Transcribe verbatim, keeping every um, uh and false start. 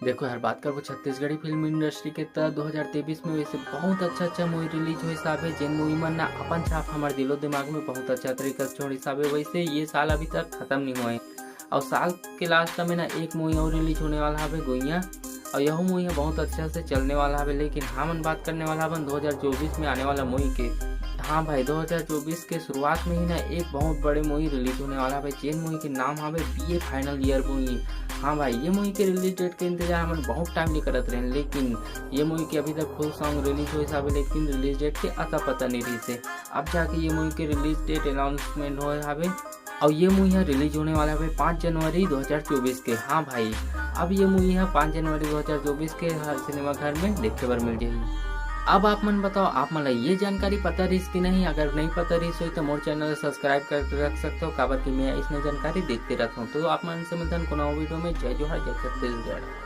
देखो यार, बात करबो छत्तीसगढ़ी फिल्म इंडस्ट्री के, त दो हज़ार तेईस में वैसे बहुत अच्छा अच्छा मूवी रिलीज होइस हाबे, जेन मूवी मन ना अपन छाप हमर दिलो दिमाग में बहुत अच्छा तरीका से छोड़िस हाबे। वैसे ये साल अभी तक खत्म नहीं हुआ है, और साल के लास्ट में ना एक मूवी और रिलीज होने वाला हाबे, गुइया, और यह मूवी बहुत अच्छा से चलने वाला हाबे। लेकिन हमन बात करने वाला हबन दो हज़ार चौबीस में आने वाला मूवी के। हाँ भाई, दो हज़ार चौबीस के शुरुआत में ही ना एक बहुत बड़े मूवी रिलीज होने वाला हाबे, जेन मूवी के नाम हाबे बीए फाइनल ईयर मूवी। हाँ भाई, ये मूवी के रिलीज डेट के इंतजार हमन बहुत टाइम ले करत रहेन, लेकिन ये मूवी के अभी तक फुल सॉन्ग रिलीज होइस हाबे, लेकिन रिलीज डेट के अता पता नहीं रहिस हे। अब जाके ये मूवी के रिलीज डेट अनाउंसमेंट होए हाबे, और ये मूवी ह रिलीज होने वाला है पाँच जनवरी दो हज़ार चौबीस के। हाँ भाई, अब ये मूवी ह पाँच जनवरी दो हज़ार चौबीस के हर सिनेमा घर में देखे बर मिल जाही। अब आप मन बताओ, आप मन ला ये जानकारी पता रहिस कि नहीं? अगर नहीं पता रहिस होही तो मोर चैनल सब्सक्राइब करके रख सकते हो, काबर कि मैं इसने जानकारी देते रहता हूँ। तो आप मन से मिलथन कोनो वीडियो में। जय जोहार, जय छत्तीसगढ़।